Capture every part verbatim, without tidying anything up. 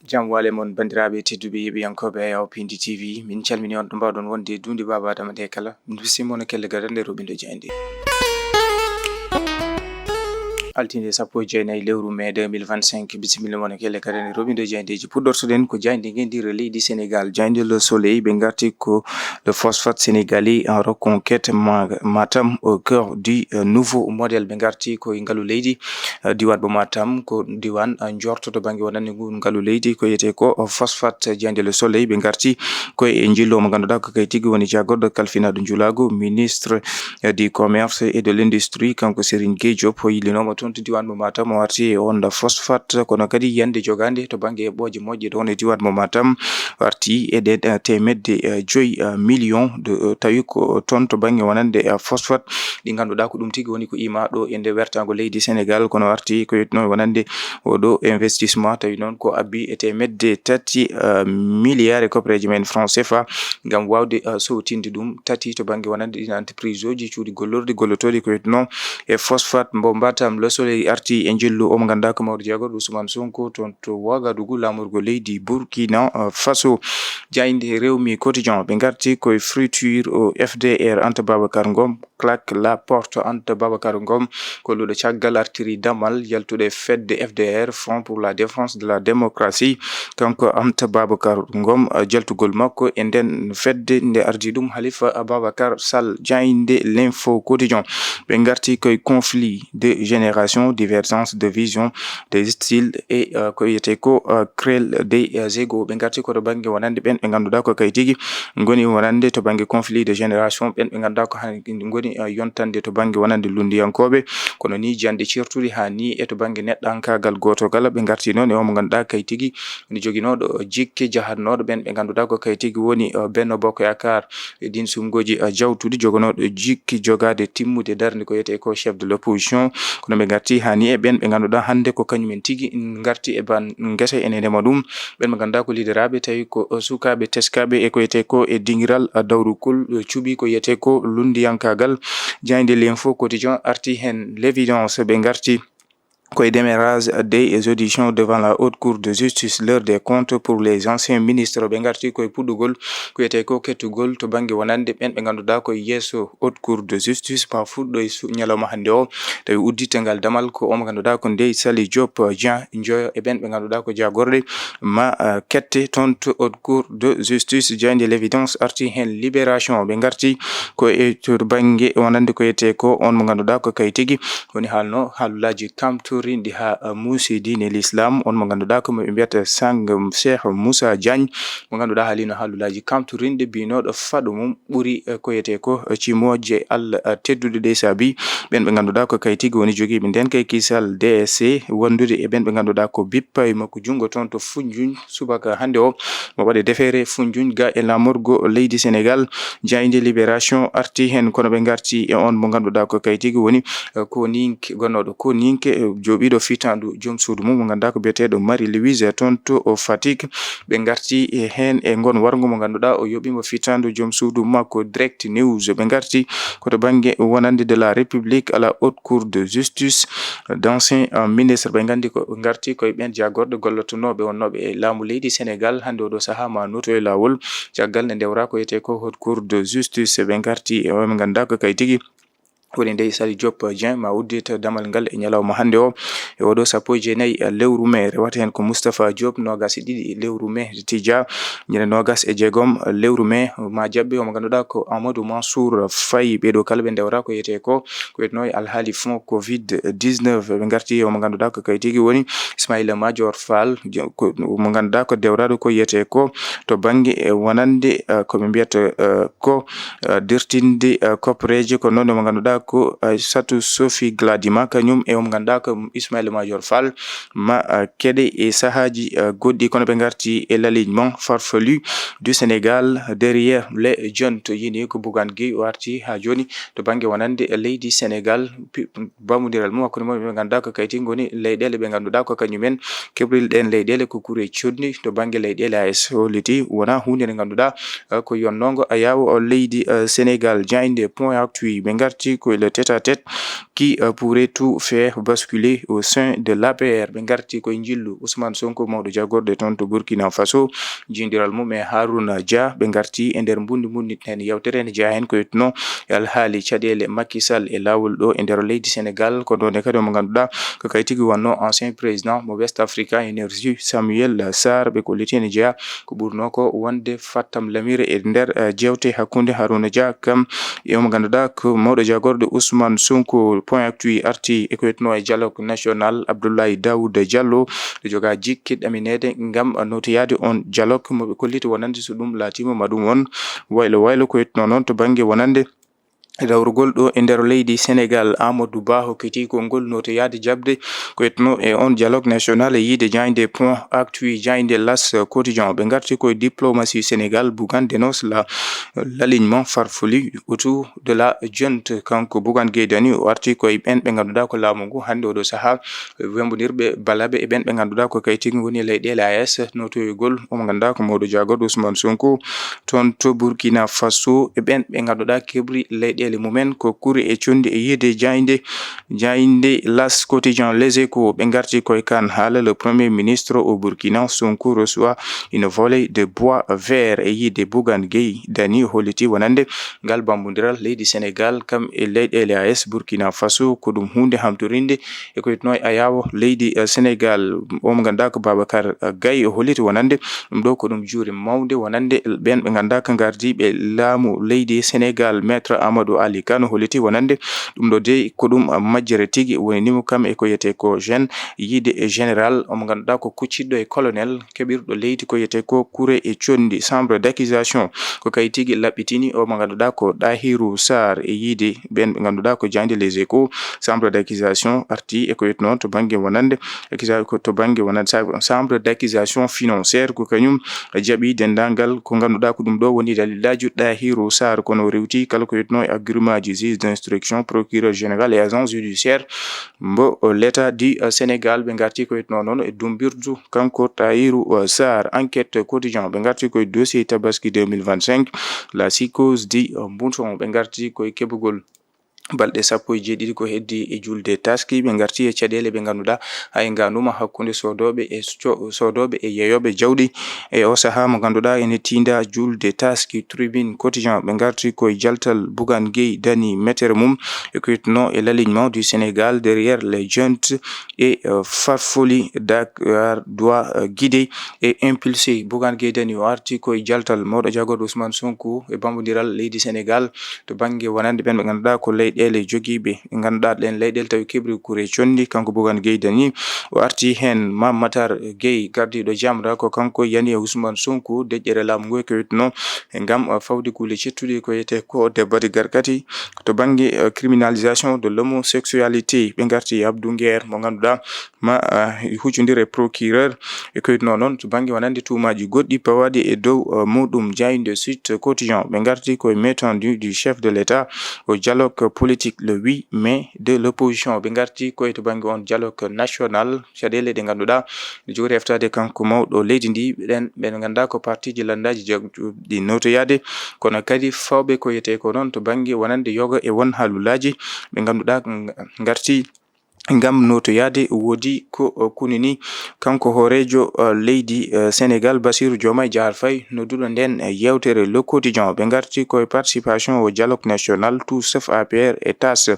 Jam wale mon, banndiraaɓe tedduɓe, yeeɓiyankooɓe Ayaw Pindi T V. Min calmini on ɗo mbaawɗon wonde duunde Baaba Adama nde kala. Min bismii mon e kelle gadande roɓindo jayndi. Altine sappo e jeenayi lewru mai deux mille vingt-cinq, bisimilla mon e kelle gadande roɓindo jayndeeji. Puɗɗortoɗen ko jayndi ngenndi leydi Senegal, jayndi Le Soleil, ɓe ngarti ko le phosphate sénégalais en reconquête, Ma-, Matam au cœur du, euh, nouveau modèle. Ɓe ngarti ko e ngalu leydi, euh, diwan mo Matam, ko diwan, euh, njorto to bannge wonande ngu ngalu leydi, ko wiyetee ko, euh, phosphate. Jayndi Le Soleil, ɓe ngarti ko e njillu mo ngannduɗaa ko kay tigi woni jaagorɗo kalfinaaɗo njulaagu, ministre, euh, du commerce et de l'industrie, kanko Serigne Gueye Diop, o yillinooma toon to diwan mo Matam, o arti e on phosphate, kono kadi yiyannde jogaande to bannge eɓɓooje moƴƴe ɗoon e diwan mo Matam, o arti e ɗe, eh, teemedde, eh, joyi, eh, million de, eh, tawi ko toon to bannge wonande, eh, phosphate, ɗi ngannduɗaa ko ɗum tigi woni ko imaa ɗo e nde wertaango leydi Senegal, kono arti ko yettuno wonande oɗo investissement, tawi noon ko abbi e teemedde tati, eh, milliard e koppareeje men franc C F A, ngam waawde, eh, sowtinde ɗum tati to bannge wonande ɗiin entreprise uji, cuuɗi gollorɗi, gollotooɗi ko yettuno e phosphate mo Matam. Le Soleil arti e njillu o mo ngannduɗaa ko mawɗo jaagorɗo Ousmane Sonko toon to Ouagadougou, laamorgo leydi Burkina, eh, Faso. Jaaynde Rewmi Quotidien, ɓe ngarti koye friture o F D R, Anta Babacar Ngom, claque la porte. Anta Babacar Ngom, ko luɗo caggal artiri damal yaltude fedde F D R, Front pour la Défense de la Démocratie. Kanko Anta Babacar Ngom, eh, jaltugol makko e nden fedde nde ardi ɗum Halifa Ababacar Sall. Jaaynde L'Info Quotidien, ɓe ngarti koye conflit de génération, divergence de vision, de style et, euh, ko wiyetee ko, euh, querelle des, euh, égaux. Ɓe ngarti ko to bannge wonande ɓeen ɓe ngannduɗaa ko kay tigi ngoni wonande to bannge conflit de génération, ɓeen ɓe ngannduɗaa ko han ngoni, euh, yontande to bannge wonande lunndiyankooɓe. Kono nii jannde ceertuɗi haa nii e to bannge neɗɗankaagal gooto kala, ɓe ngarti noon e o mo ngannduɗaa kay tigi woni joginooɗo jikke jahatnooɗo ɓeen ɓe ngannduɗaa ko kay tigi woni, euh, Benno Bokk Yaakaar. E ɗiin suɓngooji, eh, jawtuɗi, jogonooɗo jikki jogaade timmude darnde ko wiyetee ko chef de l'opposition. Kono ɓe ngarti haa nii e ɓeen ɓe ngannduɗaa hannde ko kañumen tigi ngarti e ban ngesa ene ndema ɗum. Ɓeen ɓe ngannduɗaa ko leaderaaɓe, tawi ko, eh, sukaaɓe teskaaɓe e ko wiyetee ko e dingiral, eh, dawrugol, eh, cuɓi ko wiyetee ko lunndiyankaagal. Jaaynde L'Info Quotidien arti heen. L'Évidence, ɓe ngarti koye démarrage des auditions devant la Haute Cour de Justice, l'heure des comptes pour les anciens ministres. Ɓe ngarti koye puɗɗugol ko wiyetee ko kettugol to bannge wonande ɓeen ɓe ngannduɗaa koye yeeso Haute Cour de Justice, ma fuɗɗo e su-, ñalawma hannde o. Tawi udditeengal damal ko o mo ngannduɗaa ko Ndeye Saly Diop Dieng, njoyo e ɓeen ɓe ngannduɗaa ko jaagorɗe ma, ah, kette toon to Haute Cour de Justice. Jaaynde L'Évidence arti heen. Libération, ɓe ngarti ko e to bannge wonande ko wiyetee ko on mo ngannduɗaa ko kay tigi woni haalno haalulaaji kamtorinɗi haa, uh, muusi diine l'islam, on mo ngannduɗaa ko mo ɓe mbiyata Sang Cheikh Moussa Diagne, mo ngannduɗaa haalino haalulaaji kamtorinɗi, binooɗo faɗo mum ɓuri, uh, ko wiyetee ko, uh, cimooje Allah, uh, tedduɗe ɗe saabi ɓeen ɓe ngannduɗaa ko kay tigi woni jogiiɓe ndeen kay kisal D S C, wondude e ɓeen ɓe ngannduɗaa ko bippa e makko junngo toon to Foundiougne subaka hannde o. Mo waɗe defeere Foundiougne ga e laamorgo leydi Senegal. Jaaynde Libération arti heen, kono ɓe ngarti e on mo ngannduɗaa ko kay tigi woni, eh, Koninke, gonnooɗo Koninke, eh, jooɓiiɗo fitaandu joom suudu mum mo ngannduɗaa ko biyeteeɗo Marie Louise toon to o Fatick. Ɓe ngarti e heen e ngon warngo mo ngannduɗaa o yooɓiima fitaandu joom suudu makko. Direct News, ɓe ngarti ko to bannge wonande de la République à la Haute Cour de Justice. D'anciens, euh, ministres, ɓe nganndi ko, ngarti koye ɓeen jaagorɗe gollotonooɓe wonnooɓe e laamu leydi Senegal hannde oɗo sahaa ma nooto e laawol, caggal nde ndewraa ko wiyetee ko Haute Cour de Justice. Ɓe ngarti e o ɓe ngannduɗaa ko kay tigi woni Ndeye Saly Diop Dieng, ma uddita damal ngal e ñalawma hannde o. E oɗo sappo e jeenayi lewru mai, rewata heen ko Moustapha Diop, noogas e ɗiɗi lewru mai, Tidja, ñande noogas e jeegom lewru mai, ma jaɓɓe o mo ngannduɗaa ko Amadou Mansour Faye. Ɓee ɗo kala ɓe ndewraa ko wiyetee ko, ko wiyetenoo e alhaali fonds covid dix-neuf. Ɓe ngarti e o mo ngannduɗaa ko kay tigi woni Ismaïla Madior Fall, je-, ko, mo ngannduɗaa ko dewraaɗo ko wiyetee ko to bannge, eh, wonande, eh, ko ɓe mbiyata, eh, ko, eh, dirtinde, eh, koppareeje, ko noon mo ngannduɗaa ko, eh, Aïssatou Sophie Gladima, kañum e o mo ngannduɗaa ko Ismaïla Madior Fall, ma, eh, keɗe e sahaaji, eh, goɗɗi, kono ɓe ngarti e l'alignement farfelu du Sénégal derrière les jeunes. To yini ko Bougane Gueye o arti haa jooni to bannge wonande leydi Senegal, pi-, bammondiral mum hakkunde mum ɓe ngannduɗaa ko kayti ngoni leyɗeele ɓe ngannduɗaa ko kañumen keɓri ɗeen leyɗeele ko kure codni to bannge leyɗeele. A S holliti wonaa huunde nde ngannduɗaa, eh, ko yonnoongo ayaawo o leydi, eh, Senegal. Jaaynde Point Actu ɓe ngarti ko ko le tête-à-tête qui, euh, pourrait tout faire basculer au sein de l'A P R. Ɓe ngarti koye njillu Ousmane Sonko, mawɗo jagorɗe toon to Burkina Faso, jiindiral mum e Harouna Dia. Ɓe ngarti e nder mbundi mbundi heen yewtere, ene jeyaa heen ko yettuno e alhaali caɗeele Macky Sall e laawol ɗo e nder leydi Sénégal. Ko ɗoon e kadi mo ngannduɗaa ko kay tigi wonno ancien président mo West Africa Energy, Samuel Sarr. Ɓe kolliti ene jeyaa ko ɓurno ko wonde fattam lamire e nder, eh, jewte hakkunde Harouna Dia kam e mo ngannduɗaa ko mawɗo jagorɗo Ousmane Sonko. Point Actu arti e ko yettuno e dialogue national, Abdoulaye Daouda Diallo, ɗo joga jikke ɗamineede ngam notoyaade on dialogue mo ɓe kolliti wonande so ɗum laatiima ma ɗum won waylo waylo. Ko yettuno noon to bannge wonande dawrugol ɗo e nder leydi Sénégal, Amadou Ba hokkiti konngol notoyaade jaɓde ko yettuno e on dialogue national e yiide jaaynde Point Actu, jaaynde L'As Quotidien. Ɓe ngarti koye diplomatie Sénégal, Bougane dénonce la, l'alignement farfelu autour de la junte. Kanko Bougane Gueye Dany o arti koye ɓeen ɓe ngannduɗaa ko laamu ngu hannde oɗo sahaa wembondirɓe balaɓe e ɓeen ɓe ngannduɗaa ko kay tigi ngoni leyɗeele A E S, notoyogol omo ngannduɗaa ko mawɗo jagorɗo Ousmane Sonko toon to Burkina Faso e ɓeen ɓe ngannduɗaa keɓri leyɗeele mumen ko kure e conndi e yiide jaaynde, jaaynde L'As Quotidien. Les Échos, ɓe ngarti koye kan haala, le premier ministre au Burkina, Sonko reçoit une volée de bois vert e yiide Bougane Gueye Dany, holliti wonande ngal bammbondiral leydi Sénégal kam e leyɗeele A E S, Burkina Faso, ko ɗum huunde hamtorinde e ko yettuno e ayaawo leydi, eh, Sénégal. O mo ngannduɗaa ko Babacar, eh, Gaye, o holliti wonande ɗum ɗo ko ɗum juure mawnde wonande ɓeen ɓe ngannduɗaa ko ngardiiɓe laamu leydi Sénégal. Maître Amadou Ali Kane holliti wonande ɗum ɗo de ko ɗum, eh, majjere tigi woni nimo kam e ko yetee ko jeune yiide e général, o mo ngannduɗaa ko kucciɗɗo e colonel keɓirɗo leydi ko yetee ko kure e conndi. Chambre d'accusation ko kay tigi laɓɓitini o mo ngannduɗaa ko Tahirou Sarr e yiide ɓeen ɓe ngannduɗaa ko jaaynde Les Échos. Chambre d'accusation arti e ko yettuno to bannge wonande accusa-, ko to bannge wonande sa-, chambre d'accusation financière ko kañum jaɓi denndaangal ko ngannduɗaa ko ɗum ɗo woni dalillaaji Tahirou Sarr, kono o rewti kala ko yettuno e argumentji juge d'instruction, procureur général et agent judiciaire mbo l'État du, eh, Sénégal. Ɓe ngarti ko yettuno noon e dumbirdu kanko Tahirou, eh, Sarr. Enquête Quotidien, ɓe ngarti koye dossier Tabaski deux mille vingt-cinq, la psychose du, eh, mouton. Ɓe ngarti koye keɓugol balɗe sappo e jeeɗiɗi ko heddi e julde Taski. Ɓe ngarti e caɗeele ɓe ngannduɗaa hay ngaanduuma hakkunde soodooɓe e co-, soodooɓe e yeeyooɓe jawɗi e o sahaa mo ngannduɗaa ene tiinda julde Taski. Tribune Quotidien, ɓe ngarti koye jaltal Bougane Gueye Dany, metere mum e ko yettuno e l'alignement du Sénégal derrière les juntes et, euh, farfelu. Dakar doit, euh, guider et impulser. Bougane Gueye Dany o arti koye jaltal mawɗo jagorɗo Ousmane Sonko e bammbondiral leydi Sénégal to bannge wonande ɓeen ɓe ngannduɗaa ko leyɗeele jogiiɓe, ɓe ngannduɗaa ɗeen leyɗeele tawi keɓri kure conndi. Kanko Bougane Gueye Dany o arti heen. Mame Matar Gueye, gardiiɗo jamra, ko kanko yani e Ousmane Sonko deƴƴere laamu ngu e ko yettuno e ngam, uh, fawde kuule cettuɗe ko yetee ko debbo de garkati to bannge, uh, criminalisation de l'homosexualité. Ɓe ngarti e Abdou Nguer mo ngannduɗaa ma, uh, huccondire e procureur e ko yettuno noon to bannge wonande tuumaaji goɗɗi pawaaɗi e dow, uh, muɗum. Jaaynde Sud Quotidien, ɓe ngarti koye main tendue du chef de l'État au dialogue politique le huit mai de l'opposition. Ɓe ngarti koye to bannge on dialogue national, caɗeele ɗe ngannduɗaa ne jogori heftaade kanko mawɗo leydi ndi, ɓen ɓe ngannduɗaa ko partiiji lanndaaji jagguɗi notoyaade, kono kadi fawɓe ko yetee ko noon to bannge wonande yoga e won haalulaaji ɓe ngannduɗaa ng-, ngarti ngam notoyaade. Woodi ko, uh, kunini kanko hooreejo, uh, leydi, uh, Sénégal, Bassirou Diomaye Diakhar Faye, nodduɗo nden, uh, yewtere Le Quotidien. Ɓe ngarti koye participation au dialogue national, tout sauf A P R et TAS.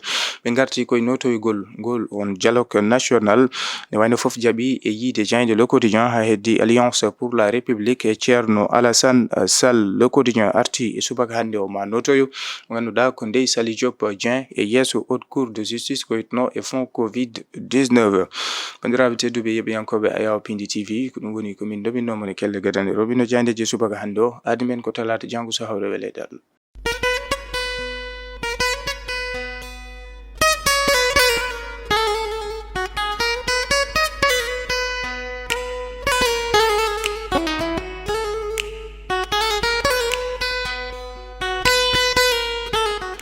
Ɓe ngarti koye notoygol ngol on dialogue national. Ne wayno fof jaɓi e yiide jaaynde Le Quotidien, haa heddi Alliance pour la République e Thierno Alassane, uh, Sall. Le Quotidien arti e subaka hannde o ma notoyo mo ngannduɗaa ko Ndeye Saly Diop Dieng e yeeso Haute Cour de Justice ko yettuno e fonds covid dix-neuf. Banndiraaɓe tedduɓe yeeɓiyankooɓe Ayaw Pindi T V, ko ɗum woni ko min ndoɓinno mon e kelle gadane robino jaayndeeji subaka hannde o. Aadi men ko talaata janngo so hawre weleede Allah.